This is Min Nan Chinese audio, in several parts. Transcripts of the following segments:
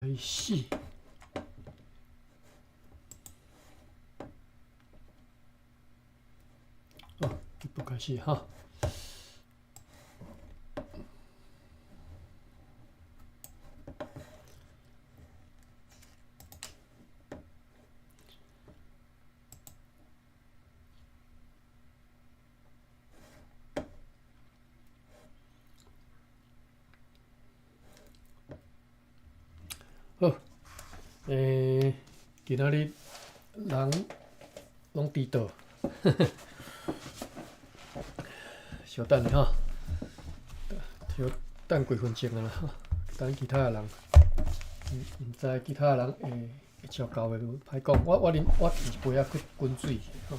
欲死！哦，直播开始哈。好，今仔日人攏迟到，小等下吼，小等幾分鐘啊啦，等其他的人，毋知其他的人會超到袂？歹講，我啉我摕一杯仔去滾水吼。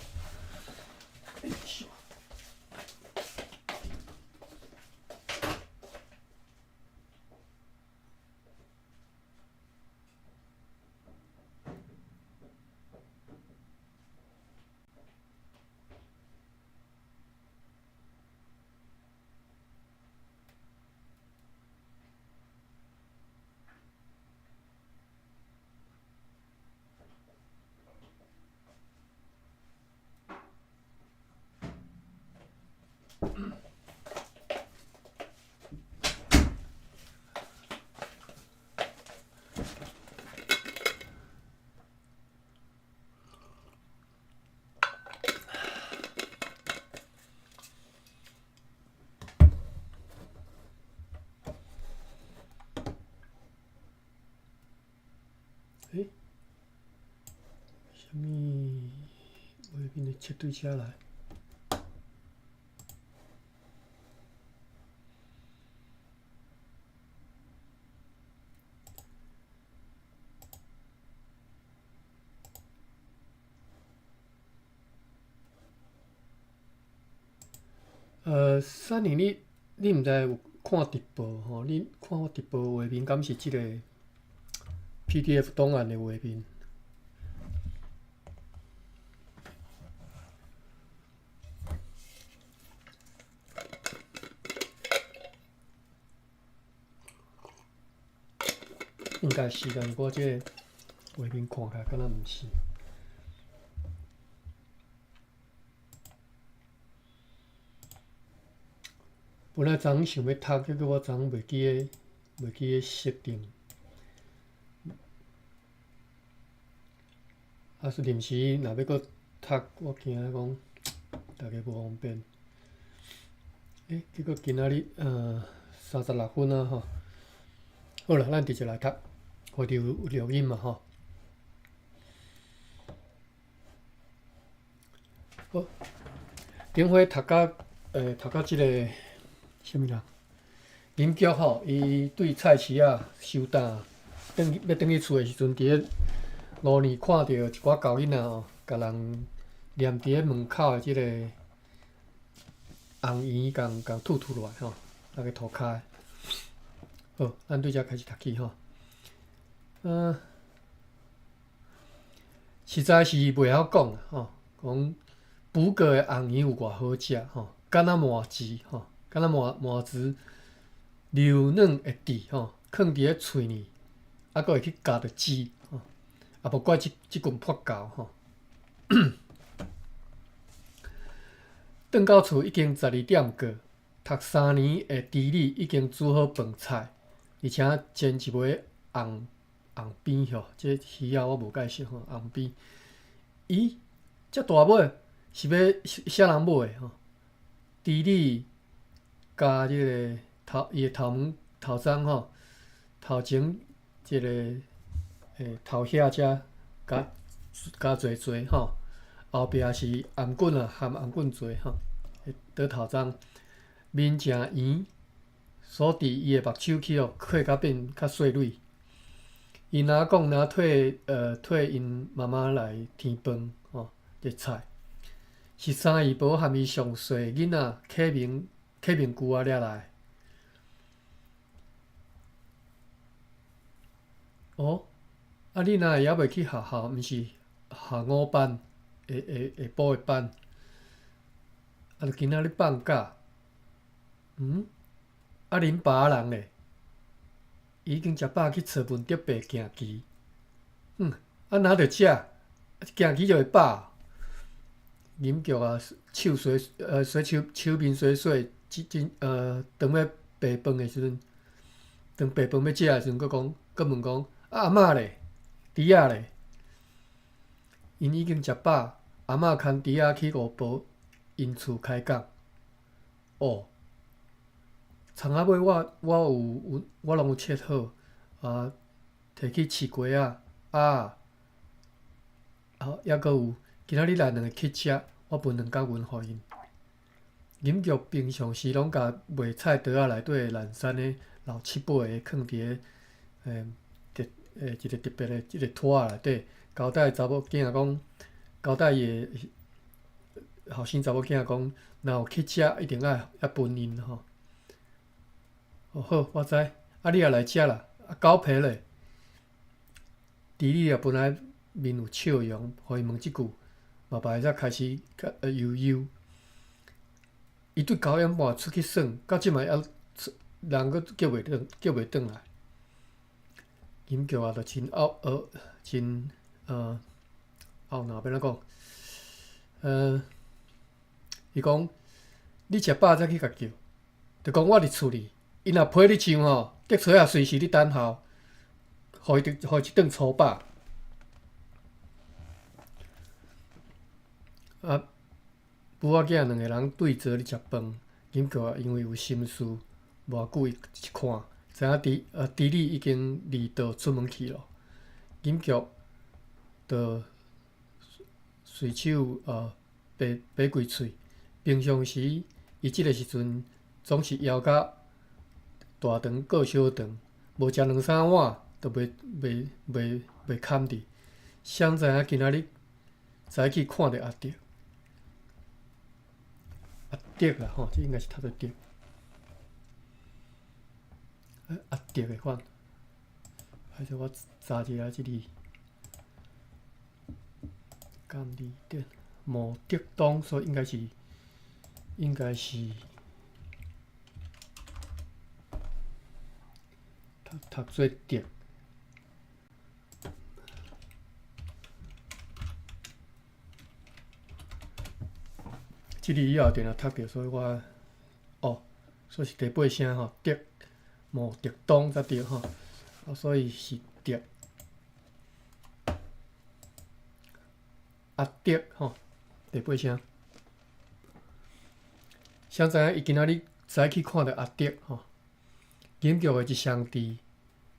欸，啥物画面會切對遮來？珊妮，你毋知有看直播吼？你看我直播畫面，敢是這個 PDF 檔案的畫面？應該是，但是我這個畫面看起來敢若毋是。本來昨昏想欲讀，結果我昨昏袂記得設定。啊，是臨時若欲閣讀，我驚講大家無方便。欸，結果今仔日36分啊吼。好啦，咱直接來讀，回頭有錄音嘛吼。好，頂回讀到這個啥物人？林菊吼，伊對菜市仔收擔，轉欲轉去厝的時陣，佇咧路邊看著一寡狗囡仔吼，共人黏佇咧門口的這個紅圓共共吐吐落來吼，那個塗跤。好，咱對遮開始讀起吼。實在是袂曉講吼，講補過的紅圓有偌好食吼，敢若麻糍吼，敢若麻糍柔軟會甜吼，囥佇咧喙裡，猶閣會去咬著舌吼，也無怪這群破狗吼。轉到厝已經12點過，讀3年的豬女已經煮好飯菜，而且煎一枚紅紅邊吼，這魚仔我無介熟吼，紅邊。咦，遮大尾是欲啥人買的吼？豬女共這個頭伊的頭毛頭鬃吼，頭前這個頭遐遮共加濟濟吼，後壁是頷頸啊，含頷頸濟吼，倒頭鬃面誠圓，所致伊的目睭去予扣甲變較細蕊。伊若講若替𪜶媽媽來添飯吼，這菜是三姨婆含伊上細囡仔啟明舅仔掠來。哦，啊你哪會猶未去學校？毋是下午班，下晡的班。啊，著今仔日放假。嗯？啊，恁爸人咧？伊已經食飽去揣文德伯行棋。嗯，啊若著食，行棋就會飽。飲菊啊，手洗洗手手面洗洗，真真當欲白飯的時陣，當白飯欲食的時陣，閣講，閣問講，啊阿嬤咧，豬仔咧？𪜶已經食飽，阿嬤牽豬仔去五婆𪜶厝開講。哦，蔥仔尾我我有有我攏有切好，啊，提去飼雞仔，啊，啊，抑閣有今仔日來兩个乞食，我分兩角銀予𪜶。飲菊平常時攏共賣菜桌仔內底的爛衫的老七八個囥佇咧特一個特別的這個拖仔內底，交代查某囝講，交代伊的後生查某囝講，若有乞食一定愛愛分𪜶吼。哦好，我知，啊你也來食啦，啊狗皮咧？豬女啊本來面有笑容，予伊問這句，嘛白才開始較悠悠。伊對九點半出去耍，到這擺猶人閣叫袂轉，叫袂轉來。飲菊啊，就真懊真懊惱，欲按怎講？伊講你食飽才去共叫，就講我佇厝裡，𪜶若批你上吼，竹槌仔隨時咧等候，予伊予伊一頓粗飽。啊，母仔囝兩个人對坐咧食飯，飲菊啊因為有心事，無偌久伊一看，知影豬豬女已經離桌出門去咯。飲菊就隨手白白開喙。平常時，伊這个時陣總是枵甲大腸過小腸，無食兩三碗就袂袂袂袂堪得。誰知影今仔日早起看著阿德，阿德啦吼，這應該是讀做德，阿德的款。歹勢我查一下這裡，監理德毛澤東，所以應該是應該是讀讀做德。這裡以後定定讀著，所以我哦，所以是第八聲吼，德毛澤東才對吼，啊，所以是德阿德吼，第八聲。誰知影伊今仔日早起看著阿德吼，飲菊的一雙豬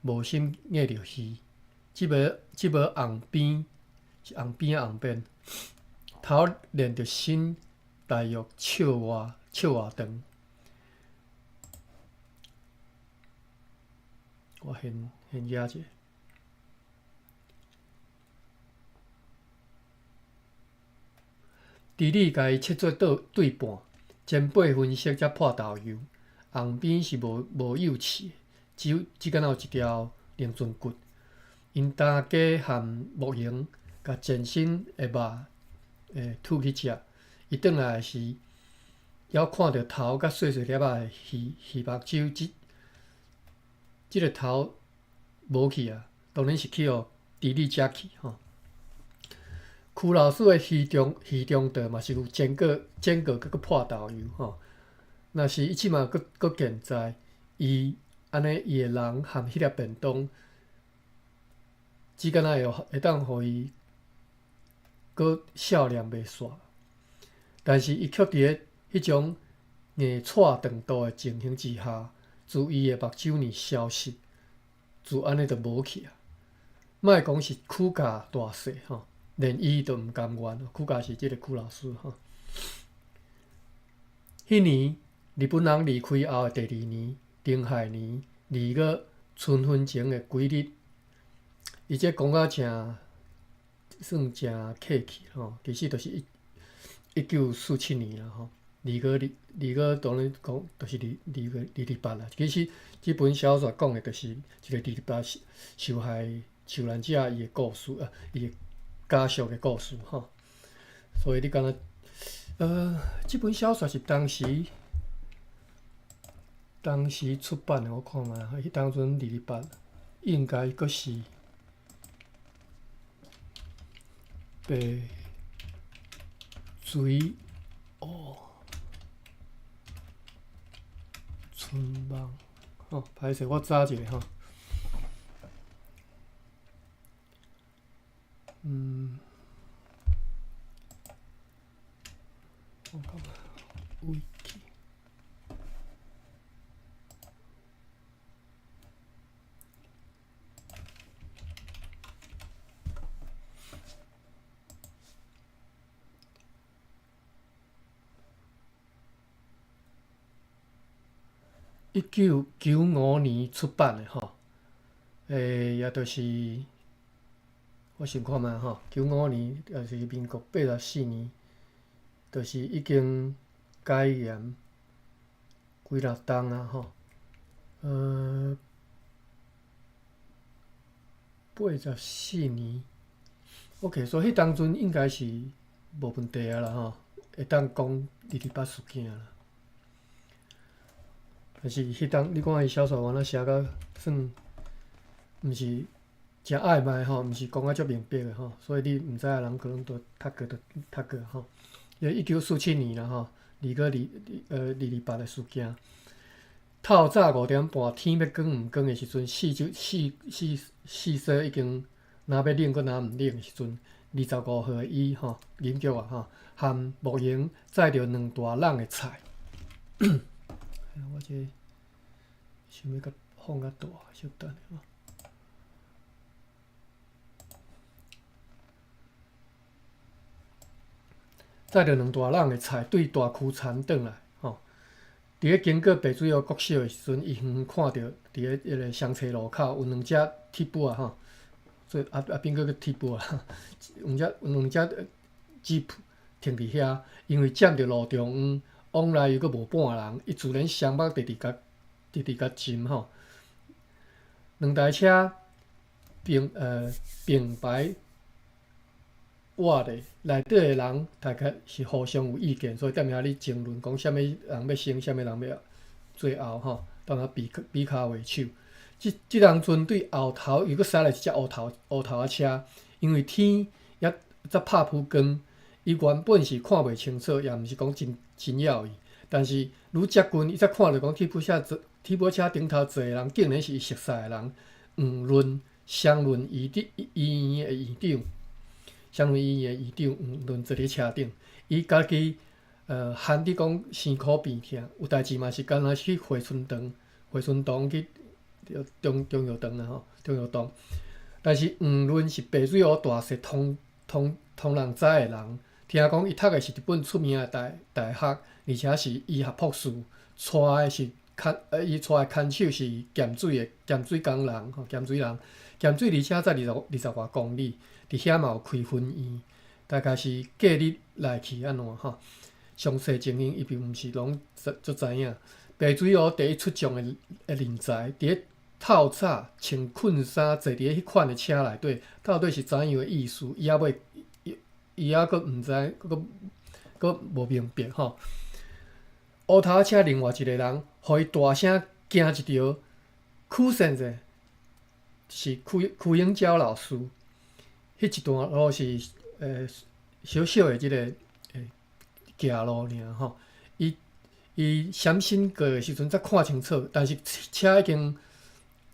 無心壓著魚，這晡這晡紅邊是紅邊仔紅邊，頭連著身大約尺外尺外長。我先先舉者。豬女共伊切做對對半，煎八分熟才潑豆油。紅邊是無無幼齒的，只有只敢若有一條龍船骨。𪜶大家和木蠅共全身的肉吐去食。伊轉來時，猶看著頭佮細細粒仔的魚魚目睭，這這个頭無去啊，當然是去予豬女食去吼。區老師的魚中魚中腸嘛是有煎過煎過，閣閣潑豆油吼。若是伊這馬閣閣健在，伊按呢伊的人含彼粒便當，只敢若會會當予伊閣少年袂煞。但是伊卻佇咧彼種硬掣長度的情形之下，自伊的目睭裡消失，就按呢就無去啊。莫講是屈家大細吼，連伊都毋甘願。屈家是這个區老師吼。彼年日本人離開後的第二年，丁亥年二月春分前的幾日，伊這講甲誠算誠客氣吼，其實就是一一九四七年啦吼，二月二二月當然講就是二二月二二八啦。其實這本小說講的就是一個二二八受害受難者伊的故事啊，伊的家屬的故事吼。所以你感覺，這本小說是當時當時出版的，我看覓，彼當陣二二八應該閣是白水湖春夢，吼，歹勢，我查一下吼。我看覓 Wiki。1995年出版的吼，也就是我想看覓吼，九五年也是民國84年，就是已經解嚴幾若冬啊吼，84年，OK，所以彼當陣應該是無問題啊啦吼，會當講二二八事件啦。但是彼當你看伊小說原來寫甲算，毋是誠曖昧吼，毋是講甲足明白的吼，所以你毋知影人可能都讀過就讀過吼。因為1947年啦吼，二個二二二八的事件，透早5點半天欲光毋光的時陣，四周四四四歲已經若欲冷閣若毋冷的時陣，25號的伊吼，林玉啊吼，含木瑩載著兩大籃的菜。我這想欲共放較大，小等下。載著兩大籃的菜，對大坵田轉來，吼。佇咧經過白水湖國小的時陣，伊遠遠看著佇咧彼個雙叉路口有兩隻鐵布仔吼，做啊啊變閣叫鐵布仔，兩隻吉普停佇遐，因為佔著路中央，往來又閣無半人，伊自然雙目直直共直直共沉吼。兩台車並排。倚咧，內底的人大概是互相有意見，所以踮遐咧爭論，講啥物人欲先，啥物人欲最後吼，踮遐比比跤為手。這當陣對後頭又閣駛來一隻烏頭仔車，因為天猶才拍浡光，伊原本是看袂清楚，也毋是講真真要伊。但是愈接近，伊才看著講鐵布車頂頭坐的人，竟然是伊熟似的人，黃潤雙潤醫院的院長。雙潤醫院的院長黃潤坐佇車頂，伊家己喊佇講身苦病痛，有代誌嘛是敢若去回春堂、回春堂去中藥堂啊吼，中藥堂。但是黃潤是白水湖大細通通通人知的人，聽講伊讀的是日本出名的大學，而且是醫學博士，帶的是牽伊帶的牽手是鹹水的鹹水工人吼，鹹水人，鹹水離車才二十外公里，佇遐嘛有開分院，大概是隔日來去按怎吼。詳細情形伊並毋是攏足知影。白水湖第一出眾的人才，佇咧透早穿困衫坐佇咧彼款的車內底，到底是怎樣的意思？伊猶未，伊猶閣毋知，閣閣無明白吼。烏頭車另外一個人，予伊大聲驚一著，曲先生是屈屈英嬌老師。彼一段路是小小的這個行路爾吼。伊伊閃身過的時陣才看清楚，但是車已經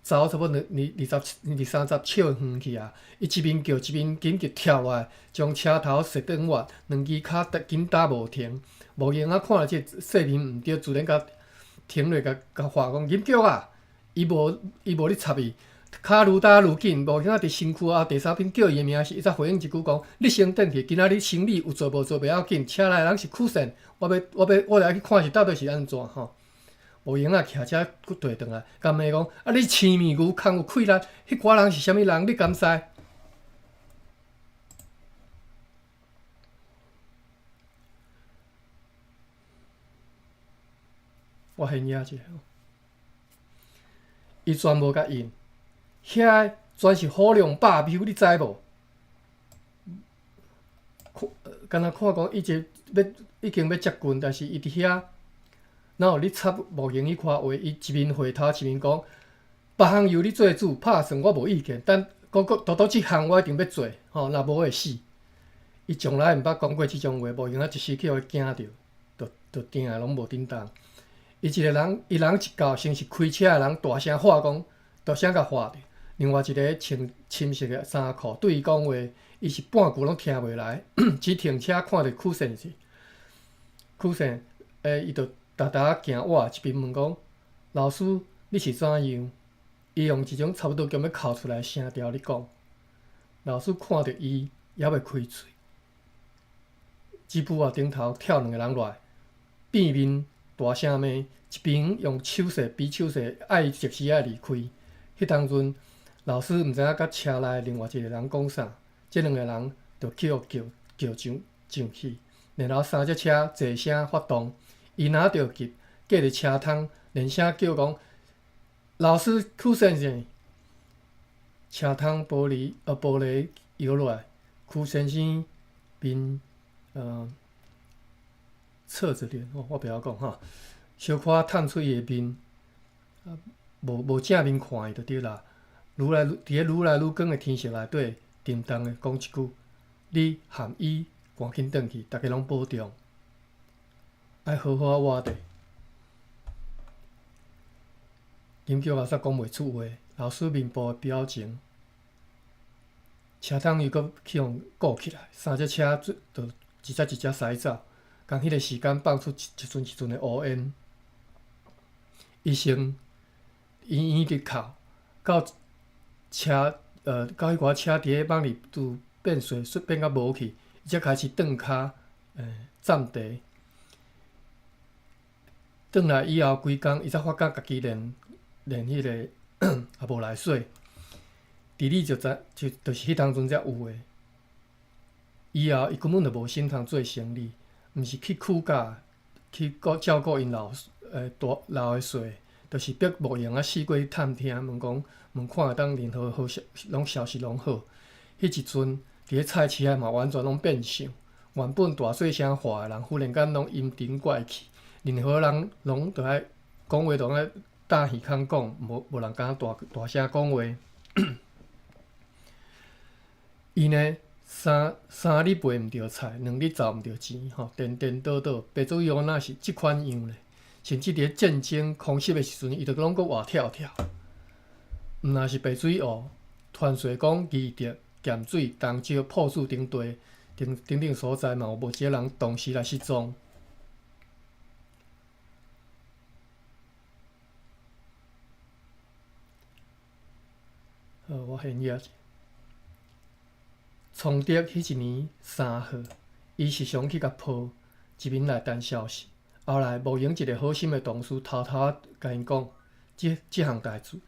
走差不多二二十二三十尺遠去啊！伊一面叫一面緊急跳落來，將車頭踅轉彎，兩支跤緊踏無停。無閒仔看著這個勢面毋對，自然共停落，共共話講：林菊啊！伊無咧插伊，跤愈踏愈緊。無閒仔佇身軀後第三遍叫伊的名時，伊才回應一句講：你先轉去，今仔日生理有做無做袂要緊，車內人是曲線，我欲來去看是到底是按怎吼。無閒仔騎車閣綴轉來，共罵講：啊，你青面牛空有氣力，彼寡人是啥物人？你敢知？我現影一下，伊全無共應，遐全是虎龍霸彪，你知無？看，敢若看講伊這欲已經欲接近，但是伊佇遐。哪有你插木英彼款話？伊一面回頭一面講，別項由你做主，拍算我無意見，但閣閣獨獨這項我一定欲做，吼，若無我會死。伊從來毋捌講過這種話，無閒仔一時去予伊驚著，就就定攏無振動。伊一个人，伊人一到，先是開車的人大聲喊講，大聲共喊著。另外一个穿深色的衫褲對伊講話，伊是半句攏聽袂來，只停車看著曲線是曲線，伊就沓沓仔行倚一邊問講：老師，你是怎樣？伊用一種差不多強欲哭出來的聲調咧講。老師看著伊，猶未開喙。吉普仔頂頭跳兩个人落來，變面大聲罵，一邊用手勢比手勢，愛伊即時愛離開。彼當陣，老師毋知影佮車內另外一个人講啥，這兩个人就去予叫叫上上去，然後三隻車齊聲發動，伊若著急，隔佇車窗連聲叫講：老師，曲先生！車窗玻璃搖落來，曲先生面側著臉，我袂曉講哈，小可探出伊的面，無正面看伊就對啦。愈來愈佇咧愈來愈光的天色內底，沉重的講一句：你含伊趕緊轉去，逐家攏保重，愛好好仔活著。林菊阿煞講袂出話，老師面部的表情，車窗又閣去予鼓起來，三隻車就一隻一隻駛走，佇彼个時間放出一陣一陣的烏煙。醫生圓圓佇哭，到車到彼寡車佇咧蠓里拄變水，變甲無去，伊才開始轉跤，暫停。轉來以後幾工，伊才發覺家己連彼个也無來洗。治理就知就是彼當陣才有的。以後伊根本就無心通做生理，毋是去苦教，去顧照顧𪜶老大老的細，就是逼木英仔四過去探聽，問講問看會當任何好消攏消息攏好。彼一陣佇咧菜市仔嘛完全攏變相，原本大細聲話的人，忽然間攏陰沉怪氣，任何人攏著愛講話，攏愛搭耳孔講，無人敢大大聲講話。伊呢，三日賣毋著菜，兩日賺毋著錢，吼，顛顛倒倒，白做藥若是這款樣咧。甚至佇咧戰爭空襲的時陣，伊就攏閣活跳跳。毋若是白水湖，傳說講義德、鹹水、東石、朴子等地等等等所在，嘛有無少人同時來失蹤。好，我現頁。崇德彼一年3號，伊時常去共抱，一面來等消息。後來，無閒一个好心的同事偷偷仔共𪜶講，這項代誌，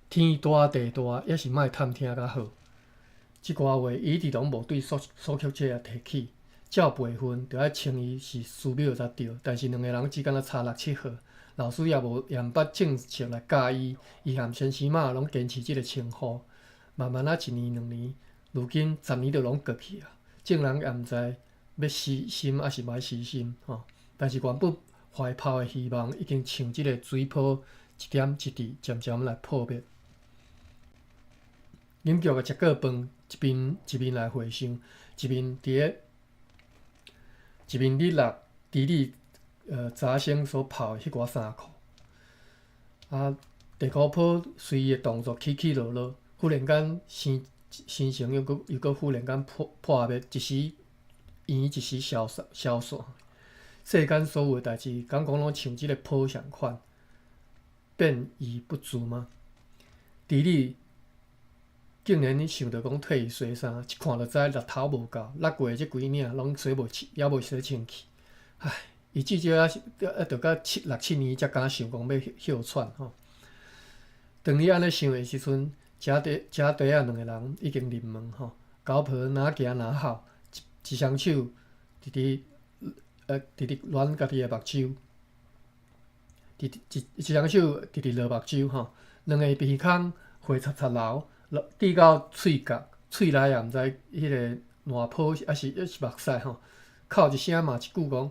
天大地大，抑是莫探聽較好。這寡話，伊一直攏無對蘇菊姐提起。照輩分，著愛稱伊是師母才對。但是兩个人只敢若差六七歲，老師也無也毋捌正式來教伊，伊和先生媽攏堅持這个稱呼。慢慢仔一年兩年，如今10年都攏過去啊，眾人也毋知欲死心抑是歹死心吼。但是原本懷抱的希望，已經像這个水泡一點一滴漸漸來破滅。林菊食過飯，一邊一面來回想，一面佇咧一面咧搦治理雜生所泡的彼寡衫褲。啊，地箍婆隨伊的動作起起落落，忽然間心情又閣忽然間破滅，一時圓一時消散消散。世間所有的代誌，敢講攏像這个泡仝款，變異不住嗎？治理竟然想著講替伊洗衫，一看就知力頭無夠，六月這幾領攏洗袂清，猶未洗清氣。唉，伊至少抑是抑著到七六七年才敢想講欲歇喘吼。當伊按呢想的時陣，食茶食茶仔兩个人已經入門吼，狗婆若行若哭，一雙手直直攣家己的目睭，一雙手直直落目睭吼，兩个鼻孔血擦擦流，落滴到喙角，喙內也毋知彼个爛泡抑是目屎吼，哭一聲罵一句講：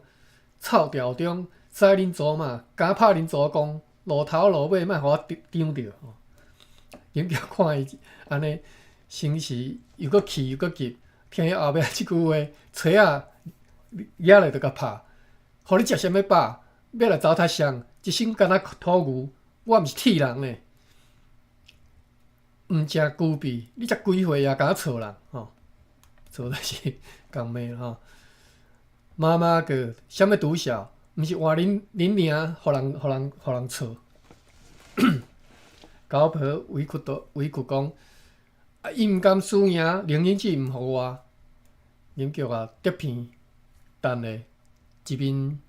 臭吊鐘，知恁祖嘛，敢拍恁祖公，露头露尾，莫予我張著吼。金菊看伊按呢，生時又閣氣又閣急，聽伊後壁這句話，錘仔舉來就共拍，予你食啥物飽？欲來糟蹋誰？一身敢若土牛，我毋是鐵人呢，毋食龜皮，你才幾歲啊？敢錯人吼？錯就是共罵吼。媽媽閣啥物拄潲？毋是換恁恁名，予人予人予人錯。九婆委屈到委屈講，啊，伊毋甘輸贏，寧願子毋予我。林菊啊，竹片，等下一面。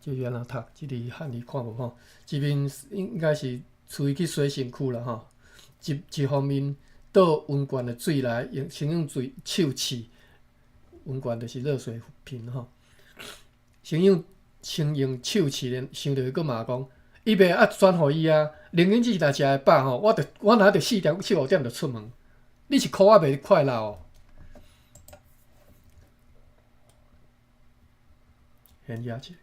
這是按怎讀？這个漢字看無吼？一面應該是催伊去洗身軀啦吼。一一方面倒溫泉的水來，用先用水手試，溫泉就是熱水瓶吼。先用手試咧，想著伊閣罵講，伊袂愛轉予伊啊。寧願子若食會飽吼，我著我若著四點四五點就出門。你是箍仔袂快樂哦？現遮一。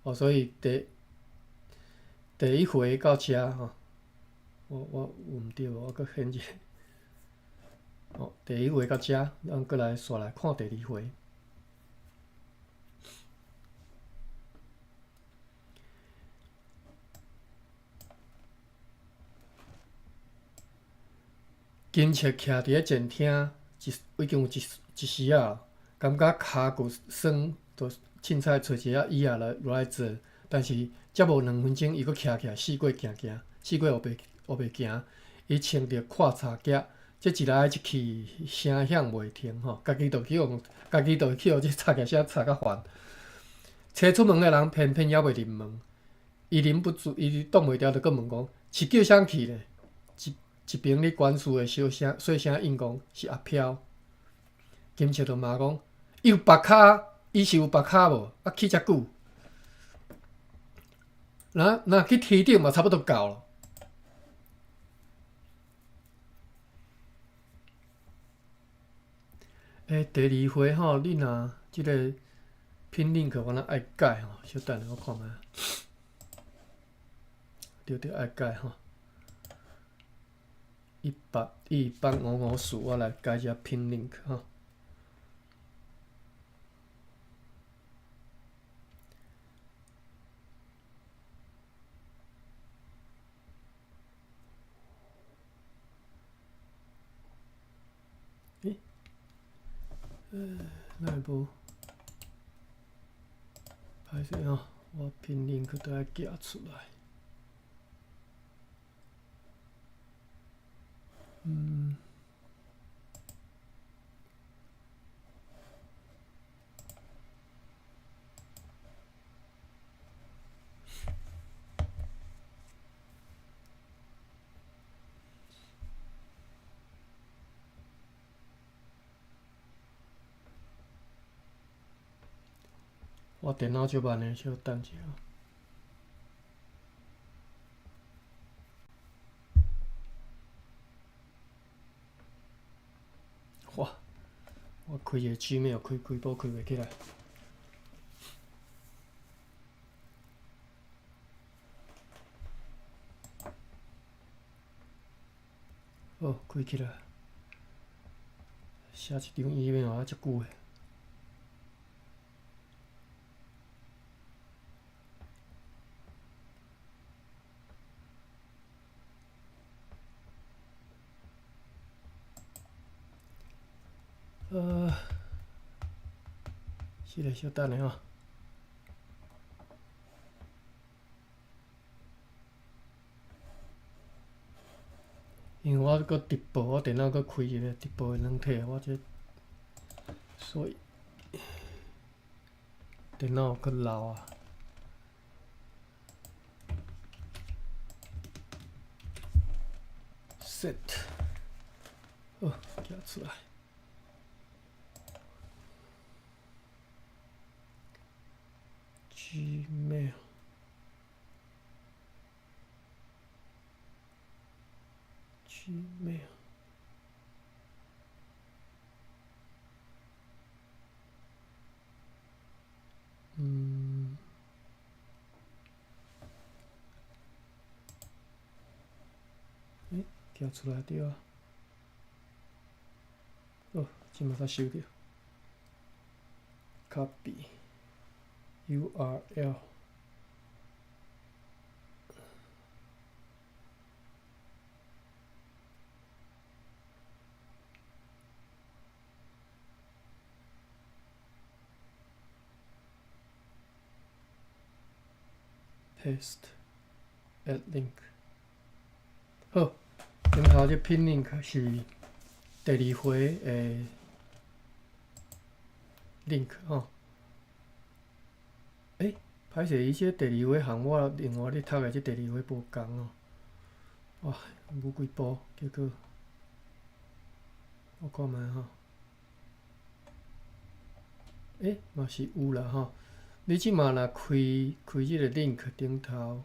哦，所以第第一回到遮吼，我我有毋對無？我閣顯一下。哦，第一回到遮，咱閣來紲來看第二回。金策徛佇咧前廳，一已經有一一時仔，感覺跤骨酸，就凊彩揣一個椅仔來落來坐。但是才無2分鐘，伊閣徛起來，四界行行，四界烏白烏白行。伊穿著闊柴屐，這一來一去，聲響袂停吼，家己就去予，家己就去予這柴屐聲吵甲煩。揣出門的人偏偏猶未入門，伊忍不住，伊擋袂牢，就閣問講：是叫啥去咧？一一邊咧管事的小聲細聲應講：是阿飄。金策就罵講：伊有白跤，伊是有白跤無？啊，去遮久，若若去天頂嘛，差不多到了。欸，第二回吼，你若這個 pin link 我若愛改吼，小等下我看覓。對對，愛改吼。1818554，我來改一下 pin link 吼。欸，哪會無？歹勢吼，我 pin link 都愛寄出來。嗯。我電腦足慢的，小等一下。哇！我開一個 Gmail，開開寶開袂起來。好，開起來。寫一張 email 啊，足久的。是咧，小等下吼。因為我閣直播，我電腦閣開一個直播的軟體，我這所以電腦閣老啊。Set，好，寄出來。Gmail，Gmail，寄出來對啊。好，這馬才收著。Copy URL。Paste add link。好，頂頭這 pin link 是第二回的 link 吼。欸，歹勢，伊這第二回和我另外咧讀的這第二回無仝哦。哇，無幾步，結果我看覓吼。欸，嘛是有啦吼。你這馬若開開這个 link 頂頭，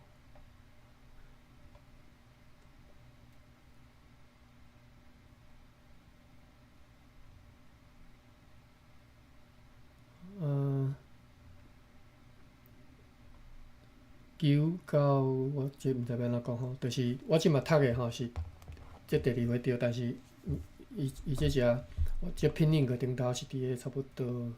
九九，我這毋知欲按怎講吼，就是我這馬讀的吼是這第二回對，但是伊伊這只這 pin link 頂頭是佇個差不多。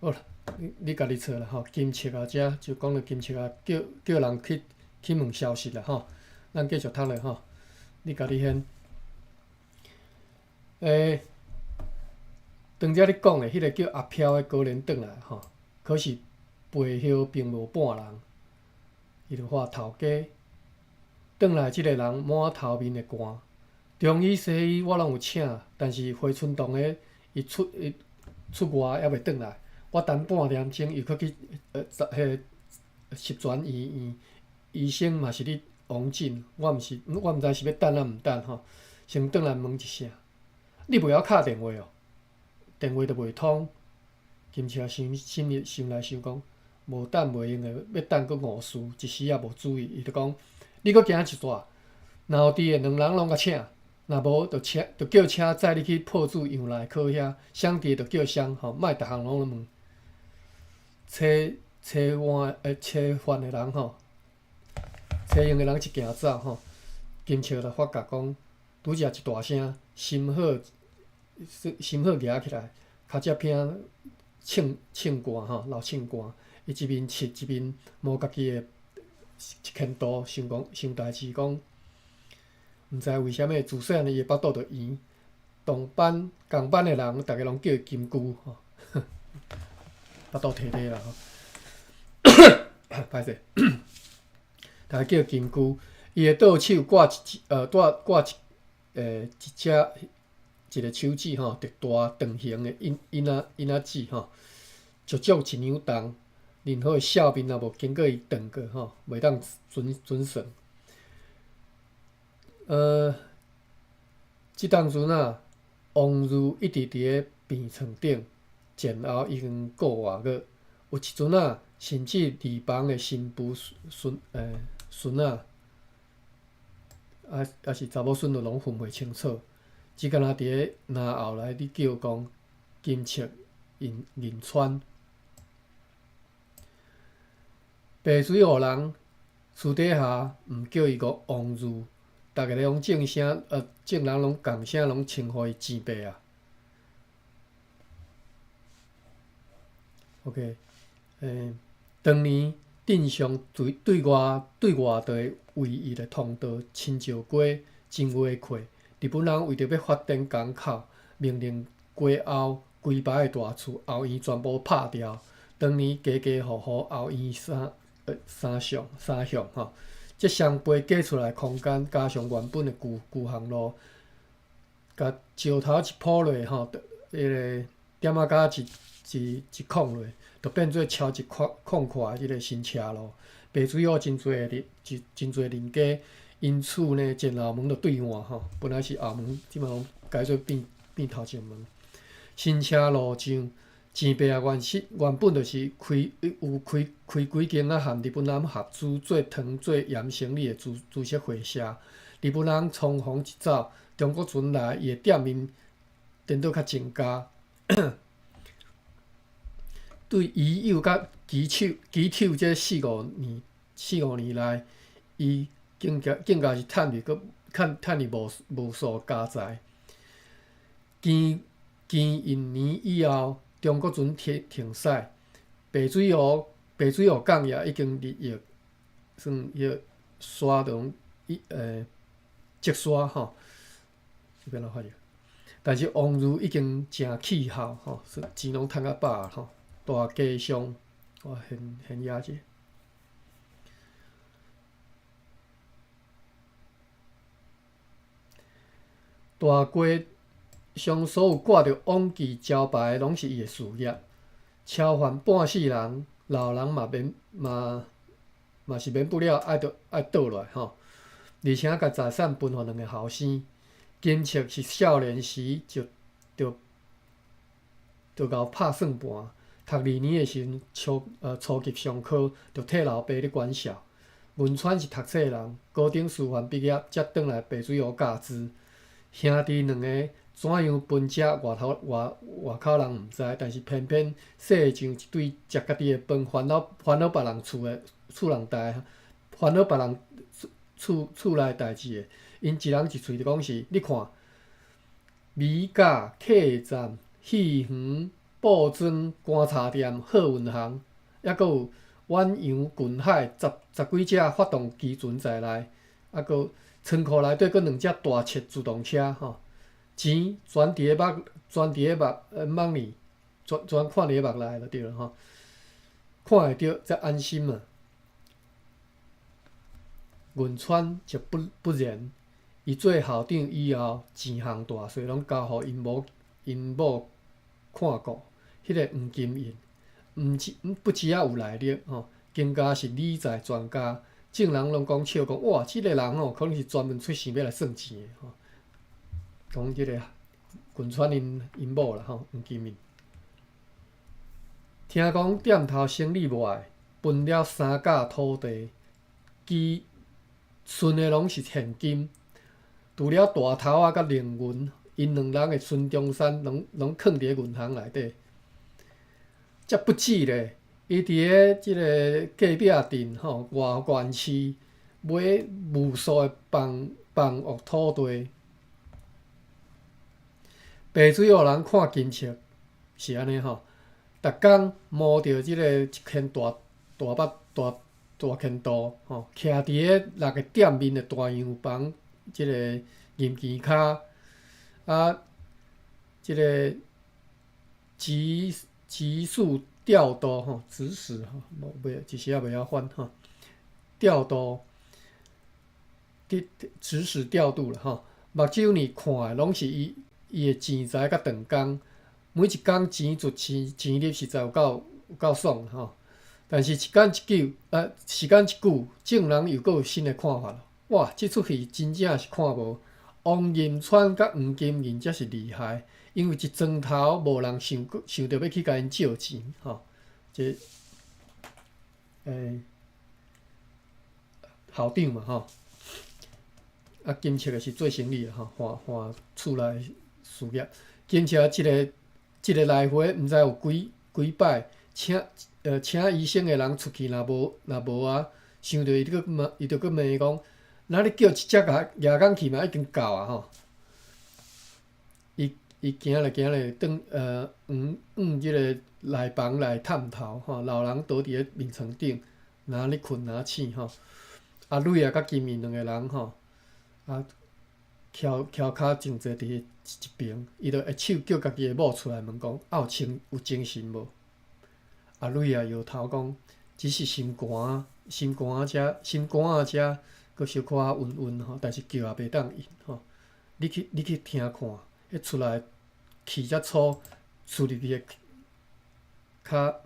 好啦，你你家己揣啦吼，金策啊，遮就講著金策啊，叫叫人去去問消息啦吼。咱繼續讀落吼，你家己先。欸，當遮咧講的，彼个叫阿飄的果然轉來吼，可是背後並無半人，伊就話頭家轉來，這个人滿頭面的汗，中醫西醫我攏有請，但是回春堂的伊出伊出外猶未轉來。我等半點鐘，又閣去彼个十全醫院，醫生嘛是咧王進，我毋是，我毋知是欲等抑毋等吼。先轉來問一聲，你袂曉敲電話哦？電話都袂通。金車想心裡想來想講，無等袂用的，欲等閣誤事，一時也無注意。伊就講，你閣行一逝，若有佇的兩人攏共請，若無就車就叫車載你去破主楊內科遐，誰佇就叫誰吼，莫逐項攏問。揣揣碗欸，揣飯的人吼，揣用的人一行走吼，金笑就發覺講，拄才一大聲，心好心好舉起來，跤跡片銃銃汗吼，流銃汗，伊一面拭一面摸家己的一牽肚，想講想代誌講，毋知為啥物自細漢伊的腹肚就圓，同班仝班的人，逐家攏叫伊金龜吼。腹肚提提啦吼，歹勢，逐家叫金龜。伊的倒手掛一掛掛一一隻一个手指吼，特大長形的印印仔印仔指吼，足足一兩重。任何的笑面若無經過伊斷過吼，袂當準準算。這當陣啊，王如一直佇个病床頂。前後已經個外月，有一陣仔，甚至二房的新婦孫孫仔，抑是查某孫都攏分袂清楚，只敢若佇个林後來咧叫講金策銀銀川，白水湖人私底下毋叫伊個王如，逐家攏眾聲眾人攏仝聲攏稱呼伊錢伯啊。OK，當年鎮上對對外對外的唯一的通道深石街真話闊，日本人為著欲發展港口，命令街後規排的大厝後院全部拍掉。當年家家戶戶後院三三向三向吼，這雙倍加出來空間，加上原本的舊舊巷路，共石頭一鋪落吼，彼个點仔甲一一一空落，就變做超級寬寬闊的這个新車路。白水湖真濟人，真真濟人家，因此呢，前後門就對換吼，本來是後門，這擺攏改做變變頭前門。新車路上，錢伯啊，原始原本就是開有開開幾間啊，和日本人合資做糖做鹽生意的株株式會社。日本人匆匆一走，中國船來，伊的店面顛倒較增加。對伊幼佮旗手旗手這四五年四五年來，伊更加更加是趁去閣趁趁去無無數家財。經經一年以後，中國船停停駛，白水湖港也已經日益算彼個沙就伊積沙吼，是欲按怎翻譯？但是王如已經誠氣候吼，錢攏趁較飽吼，大街上我現現壓者。大街上所有掛著王記招牌，攏是伊的事業。超凡半世人，老人嘛免嘛嘛是免不了愛著愛倒落來吼。而且共財產分予兩个後生。金策是少年時就就就𠢕拍算盤，讀二年的時陣，初級上課就替老爸咧管校。銀川是讀冊人，高等師範畢業，才轉來白水湖教書。兄弟兩个怎樣分食，外頭外外口人毋知，但是偏偏細像一對食家己的飯，煩惱煩惱別人厝的厝人代，煩惱別人厝厝內代誌的。𪜶一人一喙就講是，你看，米甲客棧、戲園、布莊、棺材店、好運行，抑閣有遠洋近海十十幾隻發動機船在內，抑閣倉庫內底閣兩隻大車自動車吼，錢全佇咧目，全佇咧目網裡，全全看佇咧目內就對了吼，看會著才安心啊。銀川就不不然。伊做校長以後，錢項大細攏交予𪜶某𪜶某看顧。彼个黃金印，毋止不止仔有來歷吼，更加是理財專家。眾人攏講笑講，哇，這个人吼，可能是專門出世欲來算錢的吼。講這个銀川𪜶𪜶某啦吼，黃金印。聽講店頭生意無礙，分了三甲土地，其存的攏是現金。除了大頭仔佮凌雲，𪜶兩人的孫中山攏攏囥佇咧銀行內底。才不止咧，伊佇咧這个隔壁鎮吼外縣市買無數的房房屋土地。白水湖人看金策是按呢吼，逐工摸著這个一圈大大腹大大千度吼，徛佇咧六个店面的大洋房。這个銀墘跤啊，這个急急速調度吼，指使吼，無袂一時仔袂曉翻吼，調度，指使調度啦吼。目睭呢看的攏是伊伊的錢財佮長工，每一工錢出錢錢入實在有夠有夠爽吼。但是時間一久，時間一久，眾人又閣有新的看法。哇！這齣戲真正是看無，王仁川佮黃金銀才是厲害，因為一磚頭無人想想著欲去共𪜶借錢吼。這校長嘛吼，啊金策的是做生意的吼，換換厝內事業。金策一个一个來回，毋知有幾幾擺，請請醫生的人出去，若無若無啊，想著伊閣問，伊就閣問伊講。若你叫一隻共舉工去嘛，已經夠啊吼！伊伊行咧行咧，轉往往這个內房內探頭吼，老人倒佇咧眠床頂，若咧睏若醒吼。阿蕊仔佮金燕兩个人吼，啊，翹翹跤靜坐佇一邊，伊就下手叫家己的某出來問講：啊有精有精神無？阿蕊仔搖頭講：只是心肝心肝遮心肝仔遮。閣小可仔暈暈吼，但是叫也袂當應吼。你去你去聽看，彼出來氣才粗，出入去的較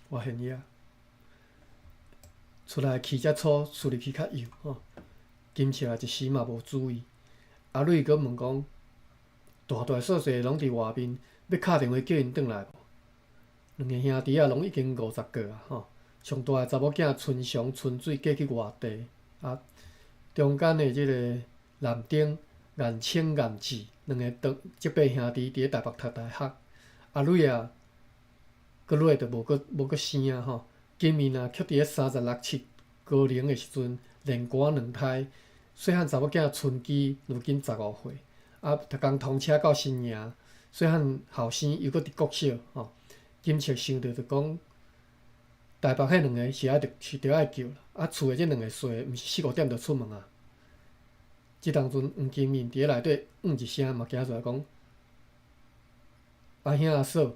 我現影出來氣才粗，出入去較幼吼。金笑一時嘛無注意。阿蕊閣問講：大大細細攏佇外面，欲敲電話叫𪜶轉來無？兩个兄弟仔攏已經五十過啊吼。上大的查某囝春祥、春水嫁去外地，啊，中間的這个南丁、顏清、顏志兩个當這輩兄弟佇咧台北讀大學，阿蕊仔閣落就無閣無閣生啊吼，金燕啊，卻佇咧三十六七高齡的時陣，連寒兩胎，細漢查某囝春姬如今15歲，啊，逐工通車到新營，細漢後生猶閣佇國小吼。金策想著就講，台北彼兩个是愛著是著愛叫啦，啊，厝的這兩个細毋是四五點就出門啊。這當陣黃金燕佇咧內底嗯一聲嘛，行出來講，阿兄阿嫂，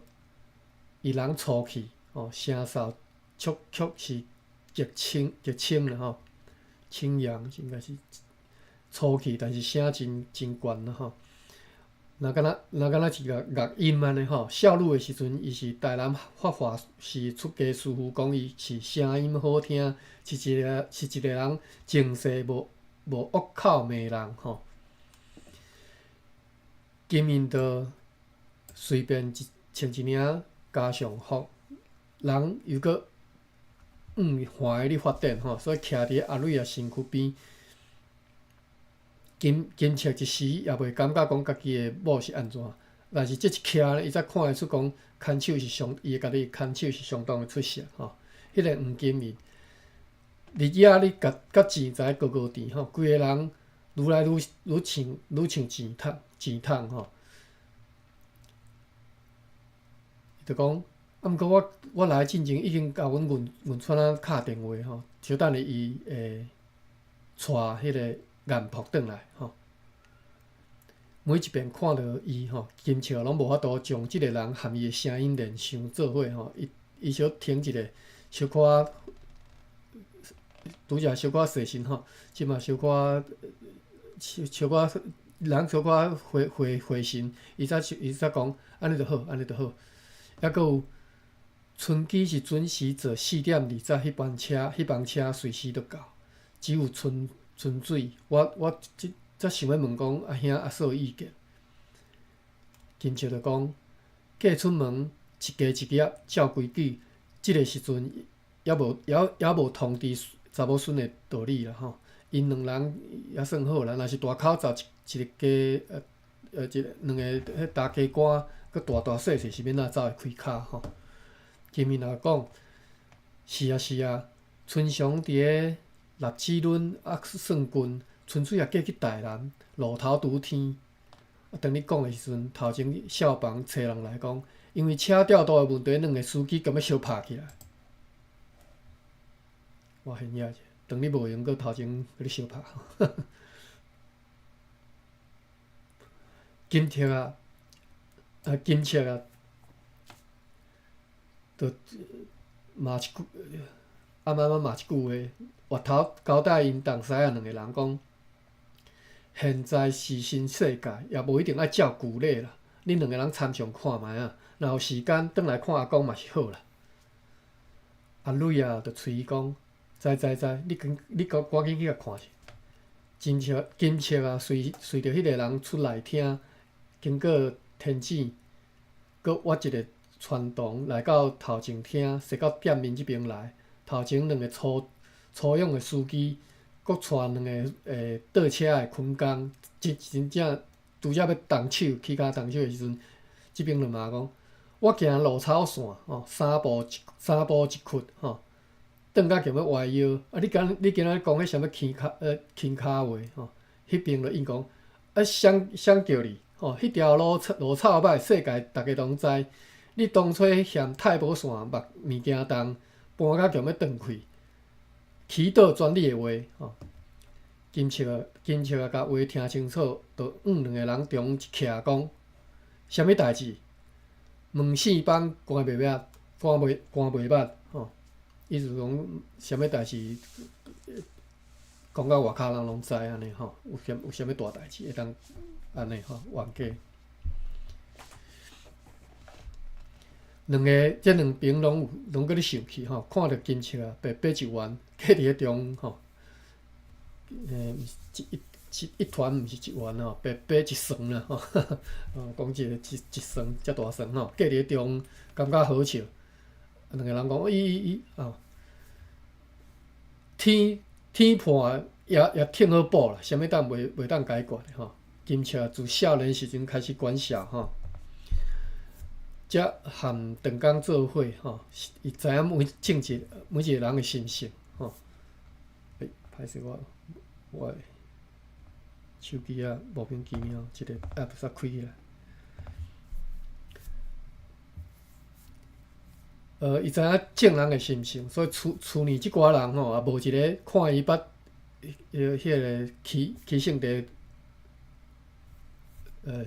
伊人粗氣吼，聲嗽卻卻是極清極清啦吼，清揚應該是粗氣，但是聲真真懸啦吼。若敢若若敢若是樂樂音按呢吼，少女的時陣，伊是台南發話是出家師父講伊是聲音好聽，是一个是一个人前世無無惡口罵人吼。金燕就隨便一穿一領家常服，人猶閣向橫咧發展吼，所以徛佇阿蕊仔身軀邊。金金策一時也袂感覺講家己的某是按怎，但是這一徛呢，伊才看會出講牽手是相，伊的家己牽手是相當的出色吼。彼個黃金燕日夜咧共佮錢財高高甜吼，規个人愈來愈愈像愈像錢桶錢桶吼。伊就講，啊，毋過我我來進前已經共阮阮阮村仔敲電話吼，小等下伊會帶彼個顏僕轉來吼，每一遍看著伊吼，金笑攏無法度將這個人和伊的聲音連想做伙吼。伊伊小停一下，小可拄才小可細心吼，這馬小可小小可人小可回回回神，伊才伊才講按呢就好，按呢就好。猶閣有春季是準時坐4點20彼班車，彼班車隨時就到，只有春。純水，我我這才想欲問講阿兄阿嫂意見。金笑就講，嫁出門一家一業，照規矩，這个時陣猶無猶猶無通知查某孫的道理啦吼。𪜶兩人也算好啦，若是大口罩一一個家呃呃一兩个彼大家官，閣大大細細是欲按怎走會開跤吼。金燕也講，是啊是啊，春祥佇咧。臘子崙啊，算近，純粹也嫁去台南，路頭拄天。啊，當你講的時陣，頭前消防揣人來講，因為車調度的問題，兩个司機共欲相拍起來。我現遐者，當你無閒，閣頭前閣咧相拍。金策啊，啊金策啊，就罵一句，啊媽媽罵一句話。越頭交代𪜶同師仔兩个人講，現在是新世界，也無一定愛照舊禮啦。恁兩个人參詳看覓仔，若有時間轉來看阿公嘛是好啦。阿蕊仔就催伊講，知知知，你緊你閣趕緊去共看者。金笑金笑啊，隨隨著彼个人出內廳，經過天井，閣挖一个傳動來到頭前廳，踅到店面這邊來。頭前兩个粗。粗勇的司機，閣帶兩个倒車的坤工，真真正拄才欲動手起跤動手的時陣，這邊就罵講：我行路草線吼，三步一三步一窟吼，轉甲強欲彎腰。啊！你今你今仔講彼啥物輕跤輕跤話吼？彼邊就應講：啊，誰誰叫你吼？彼條路路臭歹，世界逐家攏知。你當初嫌太保線目物件重，搬甲強欲斷氣。祈禱全你的話，吼，金笑金笑啊，共話聽清楚，就向兩个人中一徛講，啥物代誌？門四枋關袂捌，關袂關袂捌，吼，意思講啥物代誌，講到外口人攏知按呢吼，有啥有啥物大代誌會當按呢吼，冤家。兩个，這兩爿攏有，攏閣咧生氣吼，看著金笑啊，白白一圓，徛佇咧中吼，毋是一一一團，毋是一圓吼，白白一床啦吼，講一个一一床遮大床吼，徛佇咧中，感覺好笑。兩个人講，咦咦咦，哦，天天破也也挺好補啦，啥物當袂袂當解決的吼。金笑自少年時陣開始管痟吼。才和鄧剛做伙吼，伊知影每正一每一个人的心性吼。欸，歹勢我我的手機仔莫名其妙一个 app 煞開起來。伊知影眾人的心性，所以厝厝內這寡人吼，也無一个看伊捌彼个起起性地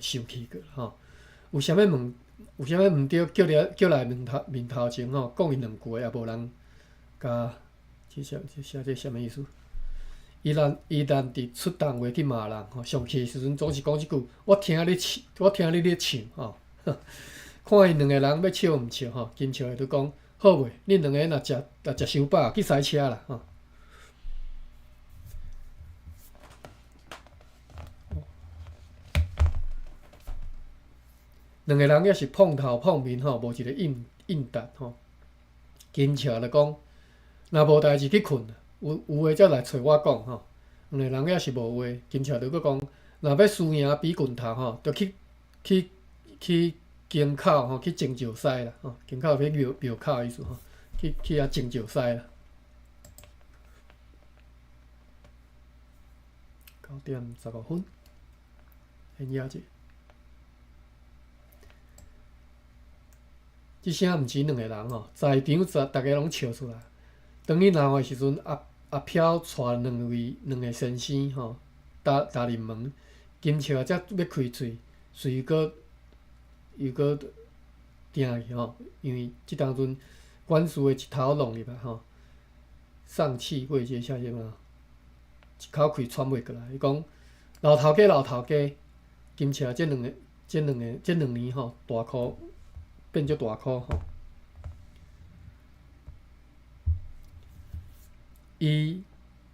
生氣過吼。有啥物問？有啥物毋對，叫來叫來面頭面頭前吼，講伊兩句，也無人共這啥這寫這啥物意思？伊若伊難得出動話去罵人吼，上氣的時陣總是講這句：我聽你唱，我聽你咧唱吼。看𪜶兩个人欲笑毋笑吼，金笑就講好袂？恁兩个若食若食傷飽，去駛車啦吼。兩个人抑是碰頭碰面吼，無一个應應答吼。金笑就講，若無代誌去睏，有有話才來揣我講吼。兩个人抑是無話，金笑就閣講，若欲輸贏比拳頭吼，就去去去間口吼，去前石狮啦吼，間口去廟廟口的意思吼，去去遐前石狮啦。9點15分，先歇者。這聲毋止兩個人吼，在場逐逐家攏笑出來。轉去鬧的時陣，阿阿飄帶兩位兩个先生吼，踏踏入門，金笑才欲開喙，隨閣又閣定去吼，因為這當陣管事的一頭弄入來吼，上氣未接下氣嘛，一口氣喘袂過來。伊講老頭家老頭家，金笑這兩個這兩个這兩年吼，大箍。變足大箍吼，伊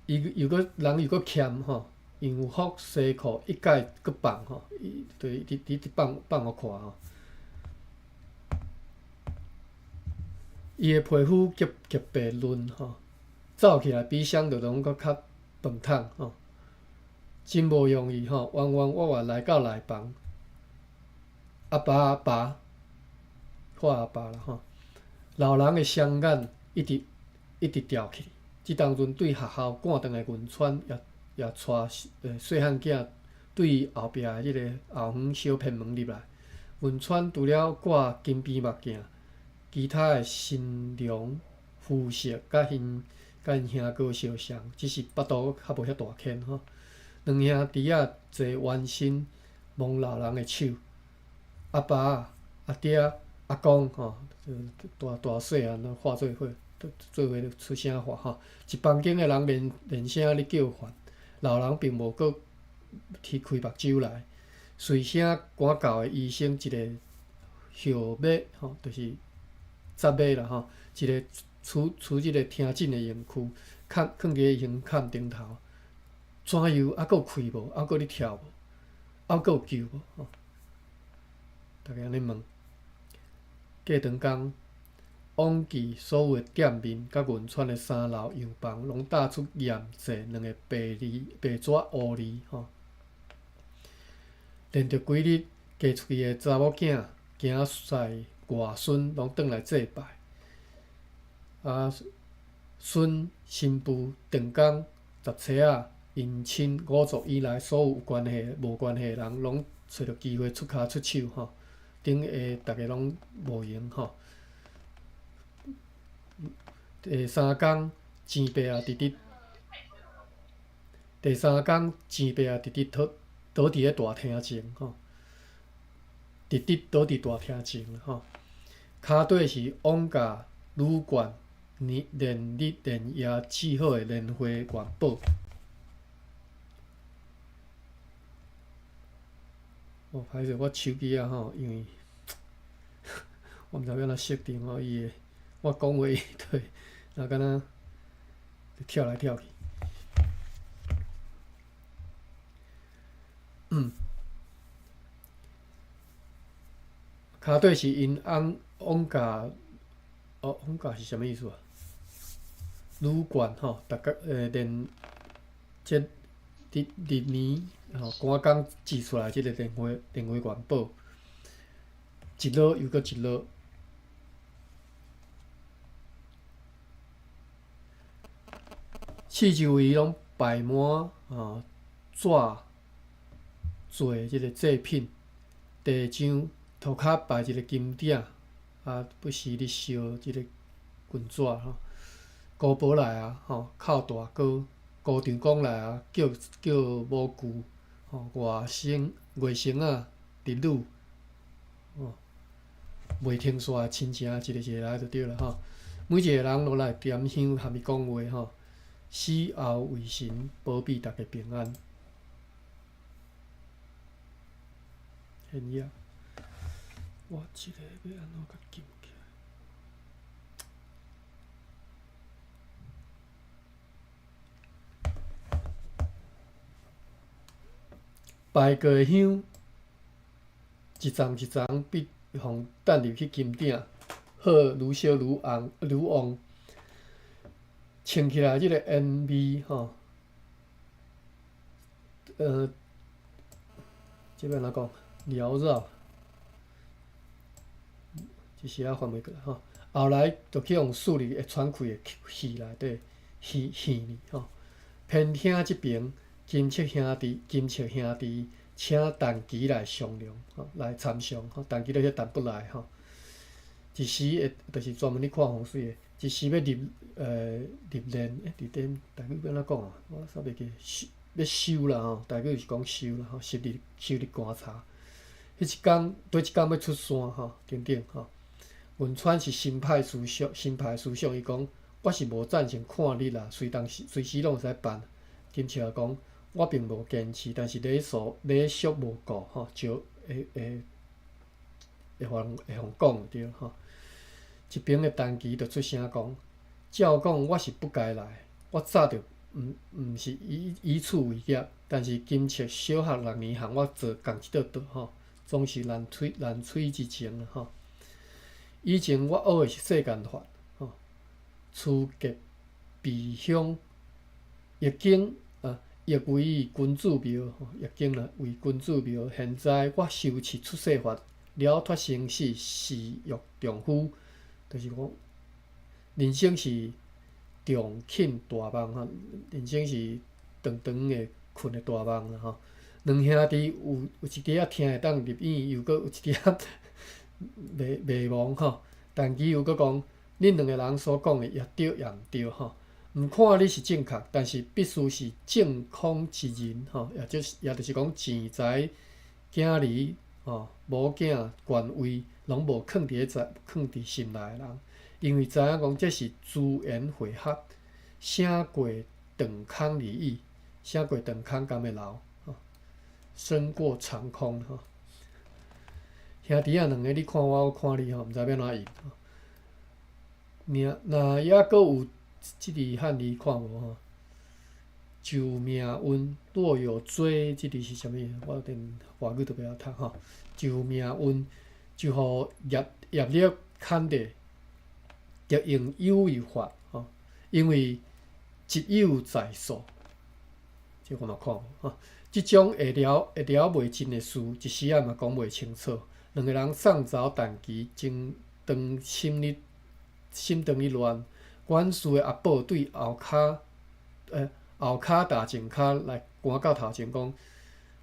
伊又閣人又閣欠吼，洋服西褲一概閣放吼，伊對佇佇佇放放予看吼。伊的皮膚極極白嫩吼，走起來比啥就攏閣較飯桶吼，真無容易吼，彎彎彎彎來到內房，阿爸阿爸。看阿爸啦吼，老人的雙眼一直一直吊起。這當陣對學校趕轉來汶川，也也帶細漢囝對後壁的這个後園小偏門入來。汶川除了掛金邊目鏡，其他的身容膚色佮𪜶佮𪜶兄哥相像，只是腹肚較無遐大間吼。兩兄弟仔坐彎身摸老人的手，阿爸阿爹。阿公吼，大大細漢攏喊做伙，做伙出聲喊吼。一房間的人連連聲咧叫喚，老人並無閣提開目睭來。隨聲趕到的醫生一個號碼吼，就是雜碼啦吼，一个處處這个聽診的用具，崁囥佇胸坎頂頭。怎樣？猶閣有氣無？猶閣咧跳無？猶閣有救無？吼，逐家按呢問。過長工，往記所有的店面佮汶川的三樓洋房，攏打出驗證兩个白字白紙烏字吼。連續幾日嫁出去的查某囝、囝婿、外孫攏轉來祭拜。啊，孫、新婦、長工、十妻仔、姻親、五族以來所有有關係、無關係的人，攏揣著機會出跤出手吼。頂下逐家攏無閒吼。第三工，錢伯也直直。第三工，錢伯也直直倒倒佇咧大廳前吼，直直倒佇大廳前吼。跤底是往甲旅館連連日連夜置好的蓮花元寶。哦，歹勢，我手機仔吼，因為我毋知欲按怎設定吼，伊會我講話伊對，若敢若跳來跳去。嗯，跤底是𪜶翁往甲，哦，往甲是啥物意思啊？旅館吼，逐家連這日日年吼，趕工織出來這个蓮花蓮花元寶，一落又閣一落。四周圍攏擺滿啊紙做這个祭品，地上塗跤擺一个金鼎，啊，不時咧燒這个金紙吼。姑婆來啊，吼，哭大哥，姑丈公來啊，叫叫母舅，吼，外甥、外甥仔、侄女，吼，袂停煞親情一个一个來就對啦吼。每一个人攏來點香，含伊講話吼。死後為神保庇逐家平安。現影，我這個欲按怎共撳起來？拜過的香，一叢一叢必予擲入去金鼎，火愈燒愈紅愈旺。穿起來這个煙味吼，這欲按怎講？繚繞，一時仔翻袂過來吼。後來就去予欶入會喘氣的戲內底，戲戲裡吼。偏廳這爿，金策兄弟，金策兄弟請陳其來商量吼，來參詳吼。陳其就是陳不來吼。一時會，就是專門咧看風水的。一時欲入入殮，欸，佇頂台語欲按怎講啊？我煞袂記，收欲收啦吼，台語是講收啦吼，收入棺材。彼一工，佗一工欲出山吼，等等吼。汶川是新派思想，新派思想，伊講我是無贊成看日啦，隨當時隨時攏會使辦。金笑講我並無堅持，但是禮數禮俗無顧吼，就會會會予人會予講對吼。一邊的陳其就出聲講：照講我是不該來，我早就毋毋是以以此為業，但是金策小學六年和我做仝一桌桌吼，總是難推難取之情吼。以前我學的是世間法吼，趨吉避凶，易經啊，易為君子妙，易經啦為君子妙。現在我修持出世法，了脫生死，是欲丈夫。就是講，人生是長寢大夢吼，人生是長長的睏的大夢啦吼。兩兄弟有有一滴仔聽會當入耳，又閣有一滴仔袂袂忘吼。陳其又閣講，恁兩個人所講的也對也毋對吼。毋看你是正確，但是必須是正空之人吼，也就是也就是講錢財、囝兒吼、某囝、權位。攏無囥佇咧在囥佇心內的人，因為知影講這是資緣會合，勝過長空而已，勝過長空敢會流，勝過長空吼。兄弟仔兩个，你看我，我看你吼，毋知欲按怎應。若若猶閣有這字漢字看無吼？就命運若有追，這字是啥物？我有點外語都袂曉讀吼。就命運。就予業業力牽著，就用有為法吼，因為一有在所，這我嘛看無吼。這種會了會了袂盡的事，一時仔嘛講袂清楚。兩个人送走陳其，正當心咧心當咧亂，管事的阿寶對後跤後跤踏前跤來趕到頭前講：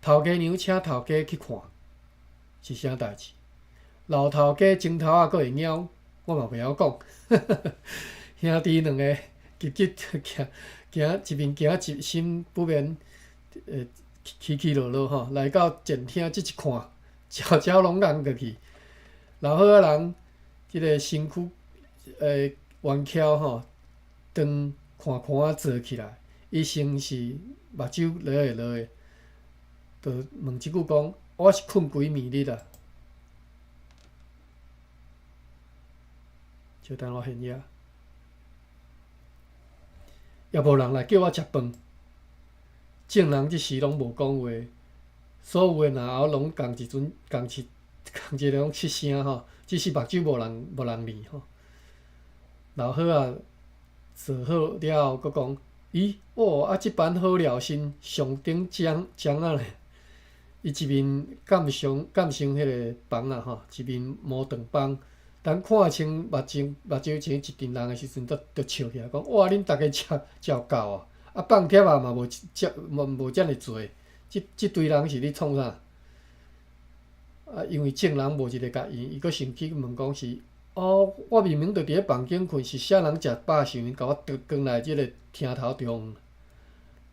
頭家娘請頭家去看，是啥代誌？老頭家前頭仔閣會貓，我嘛袂曉講。兄弟兩个急急行行一面行一心不免起起落落吼，來到前廳這一看，悄悄攏尪過去。老好仔人這个身軀圓翹吼，長寬寬仔坐起來，伊先是目睭落會落的，就問一句講：我是睏幾暝日啊？就等我現影，也無人來叫我食飯。眾人這時攏無講話，所有的嚨喉攏仝一陣，仝一仝一个攏出聲吼，只是目睭無人無人理吼。老好仔坐好了後，閣講：咦，哦，啊，這班好料身上頂漿漿仔咧。伊一面鑑賞鑑賞彼个房仔吼，一面摸腸枋。等看清目前目睭前一陣人的時陣，就笑起來，講：哇！恁逐家食食夠哦！啊，放帖仔嘛無遮嘛無遮爾濟，這這堆人是咧創啥？啊，因為眾人無一个共應，伊閣生氣問講是：哦，我明明就佇咧房間睏，是啥人食飽傷閒，共我轉來這个廳頭中？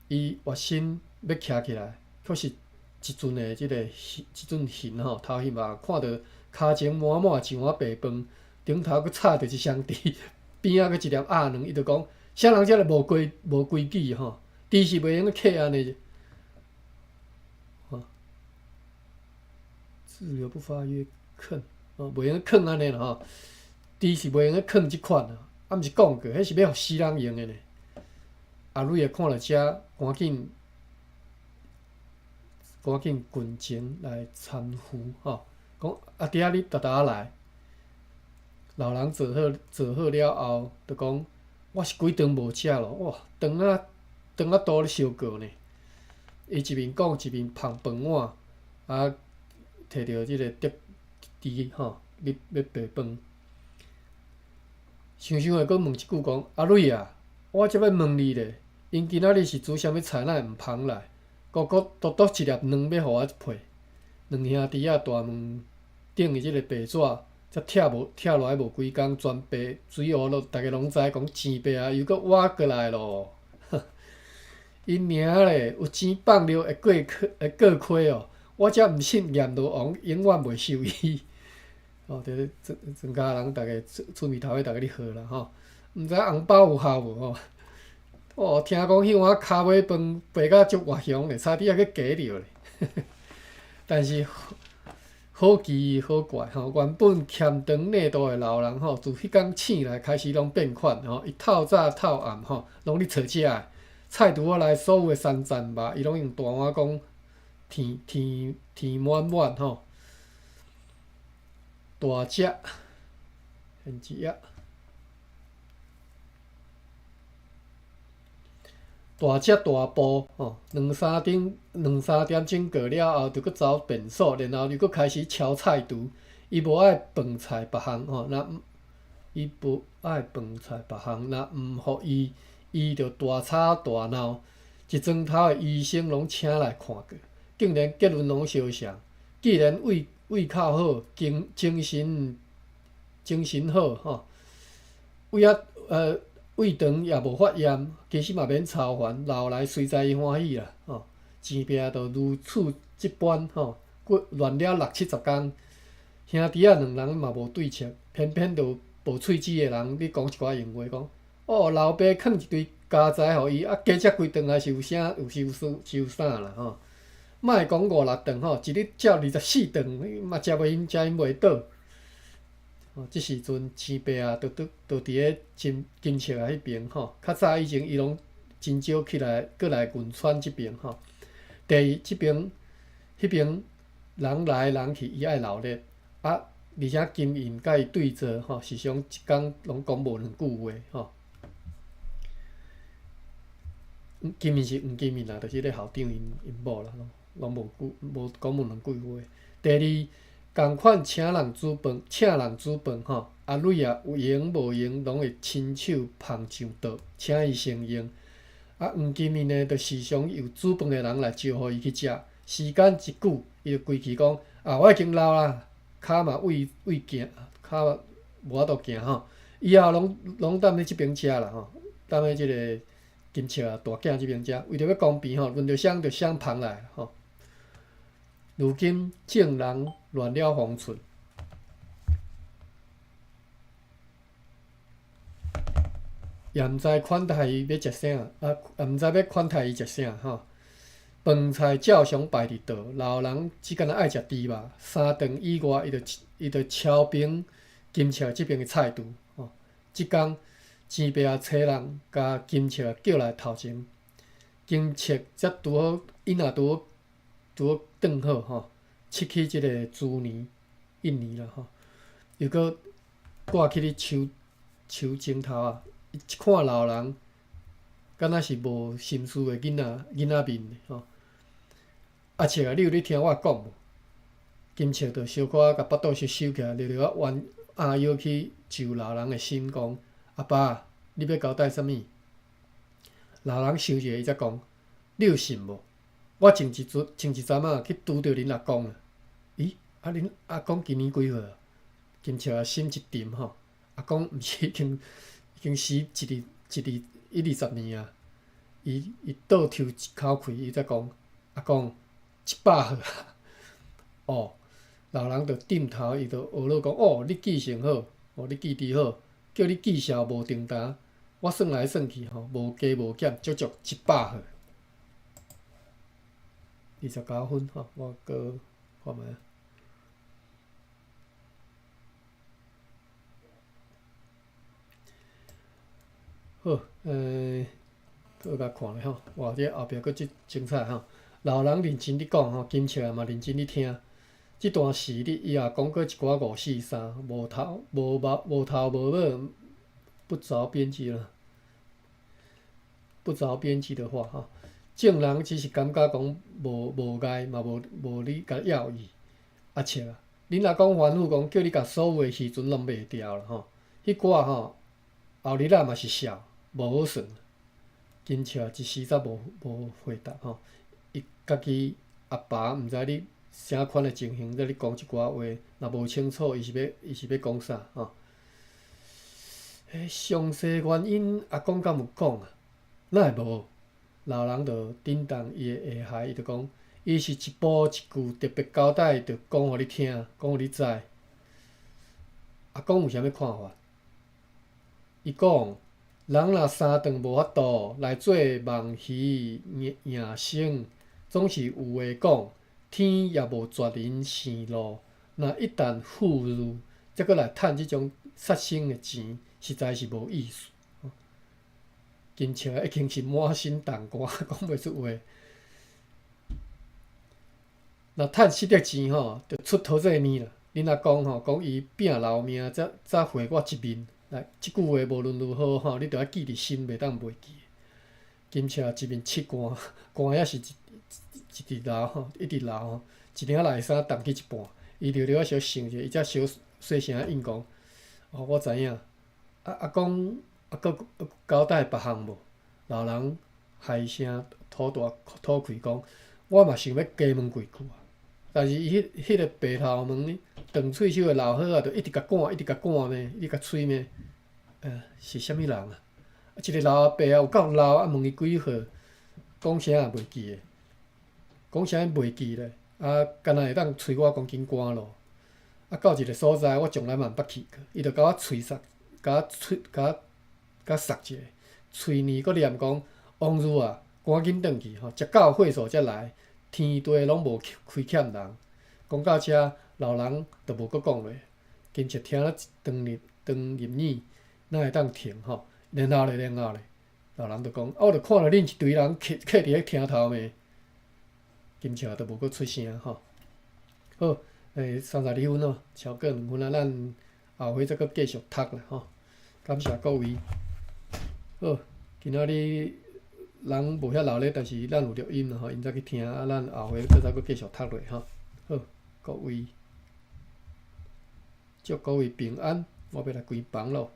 伊活身欲徛起來，卻是一陣的這个一陣眩吼，頭眩目，看著跤前滿滿一碗白飯，頂頭閣插著一雙豬，邊仔閣一粒鴨卵，伊就講：啥人遮爾無規無規矩吼？豬是袂用該囥按呢。滯留不發曰囥，哦，袂用囥按呢啦吼。豬是袂用該囥這款啊，啊，毋是講過，彼是欲予死人用的呢。阿蕊仔看著遮，趕緊趕緊近前來攙扶吼，講阿弟仔你沓沓仔來。老人坐好坐好了後，就講我是幾頓無食咯，哇，腸仔腸仔肚咧燒過呢。伊一面講一面捧飯碗，啊，提著這个竹箸吼，咧欲白飯。想想會閣問一句講：阿蕊啊，我才欲問你咧，𪜶今仔日是煮啥物菜，哪會毋捧來？閣閣獨獨一粒卵欲予我配。兩兄弟仔大門頂的這个白紙，才拆無拆落來無幾工，全白水烏囉，逐家攏知講錢伯仔又閣挖過來咯。𪜶娘咧，有錢放著會過會過溪哦，我才毋信閻羅王永遠袂收伊。哦，佇咧全全家人，逐家厝厝面頭尾，逐家咧號啦吼，毋知紅包有效無吼？哦，聽講彼碗跤尾飯白甲足活雄咧，差點仔去加著咧。但是好奇好怪吼，原本儉長內度的老人吼，自彼工醒來開始攏變款吼，伊透早透暗吼，攏咧揣食的。菜櫥仔內所有的三層肉，伊攏用大碗公填填填滿滿吼。大隻，現一頁。大隻大步吼，兩三點兩三點鐘過了後，就閣走便所，然後又閣開始敲菜櫥。伊無愛飯菜別項吼，若伊無愛飯菜別項，若毋予伊，伊就大吵大鬧。一庄頭的醫生攏請來看過，竟然結論攏相像。既然胃胃口好，精精神精神好吼，胃仔胃腸也無發炎，其實嘛免操煩，老來隨在伊歡喜啦吼。錢伯就如此這般吼，過亂了六七十工，兄弟仔兩人嘛無對策，偏偏就無喙齒的人咧講一寡閒話，講哦，老爸囥一堆家財予伊，啊，加食幾頓還是有啥有是有是有啥啦吼。莫講五六頓吼，一日食24頓，嘛食袂𪜶食𪜶袂倒。吼，這時陣錢伯仔就佇就佇咧金金笑仔彼爿吼，較早以前伊攏真少起來過來銀川這爿吼。第二，這爿彼爿人來人去，伊愛鬧熱啊，而且金銀佮伊對坐吼，時常一工攏講無兩句話吼。金銀是黃金銀啦，就是彼个校長𪜶𪜶某啦，攏無句無講無兩句話。第二，仝款請人煮飯，請人煮飯吼，阿蕊仔有閒無閒攏會親手捧上桌，請伊先用。啊，黃金銀呢，就時常有煮飯的人來招呼伊去食。時間一久，伊就規氣講：啊，我已經老啦，跤嘛畏畏行，跤無法度行吼。以後攏攏踮咧這爿食啦吼，踮咧這个金笑仔大囝這爿食，為著欲公平吼，輪著誰就誰捧來吼。如今眾人亂了方寸，也毋知款待伊欲食啥，啊，也毋知欲款待伊食啥吼。飯菜照常擺佇桌，老人只干焦愛食豬肉，三頓以外，伊就伊就敲平金笑這爿的菜櫥吼。這工錢伯仔差人共金笑叫來頭前，金笑才拄好，𪜶若拄好拄好頓好吼，拭去這个豬泥印泥啦吼，又閣掛起咧樹樹前頭啊，一看老人，敢若是無心事的囡仔囡仔面吼。阿笑啊，你有咧聽我講無？金笑就小可共腹肚收收起來，著著啊彎阿腰去就老人的身講：阿爸，你欲交代啥物？老人想一下，伊才講：你有信無？我前一陣前一陣仔去拄著恁阿公啦。咦？啊恁阿公今年幾歲啊？金笑啊心一沉吼，阿公毋是已經已經死一二一二一二十年啊。伊伊倒抽一口氣，伊才講：阿公一百歲啊。哦，老人就點頭，伊就學樂講：哦，你記性好，哦，你記憶好，叫你記數無定當。我算來算去吼，無加無減，足足一百歲。29分吼，我閣看覓啊。好，閣共看咧吼，哇，這後壁閣足精彩吼。老人認真咧講吼，金笑嘛認真咧聽。這段時日，伊也講過一寡五四三，無頭無尾無頭無尾，不着邊際啦，不着邊際的話吼。眾人只是感覺講無無礙，嘛無無咧共要伊。阿笑啊，恁阿公吩咐講，叫你共所有的漁船攏賣掉啦吼。彼寡吼，後日仔嘛是數，無好算。金笑一時才無無回答吼。伊家己阿爸毋知咧啥款的情形在咧講這寡話，若無清楚，伊是欲伊是欲講啥吼？欸，詳細原因阿公敢有講啊？哪會無？老人就振動伊的下頦，伊就講，伊是一步一句特別交代，就講予你聽，講予你知。阿公有啥物看法？伊講，人若三頓無法度來做網魚營生，總是有話講，天也無絕人生路。若一旦富裕，才閣來趁這種殺生的錢，實在是無意思。金笑已經是滿身凍汗，講袂出話。若趁失得錢吼，就出討債面啦。恁阿公吼講伊拼老命才才回我一面。來，這句話無論如何吼，你著愛記佇心，袂當袂記。金笑一面拭汗，汗也是一一直流吼，一直流吼，一領內衫澹去一半。伊著著仔小想者，伊才小細聲應講：哦，我知影。啊阿公啊，閣交代別項無？老人唉聲吐大吐氣講：我嘛想欲加問幾句啊，但是伊彼彼个白頭毛、長喙鬚的老好仔，就一直共趕，一直共趕呢，一直共催呢。是啥物人啊？一个老阿伯啊，有夠老啊，問伊幾歲，講啥也袂記得，講啥袂記咧。啊，敢若會當催我趕緊趕咯。啊，到一个所在，我從來嘛毋捌去過，伊就共我催捒，共我催，共我共捒一下，喙爾閣念講：王如啊，趕緊轉去吼，食到會所才來，天地攏無虧欠人。講到遮，老人就無閣講落。金笑聽了長入長入耳，哪會當停吼？然後咧，然後咧，老人就講：啊，我就看著恁一堆人徛徛佇咧廳頭面，金笑就無閣出聲吼。好，32分咯，超過2分啊，咱後回再閣繼續讀啦吼。感謝各位。好，今仔日人無遐鬧熱，但是咱有錄音啦吼，𪜶再去聽啊，咱後回閣再閣繼續讀落吼。好，各位，祝各位平安，我欲來關房囉。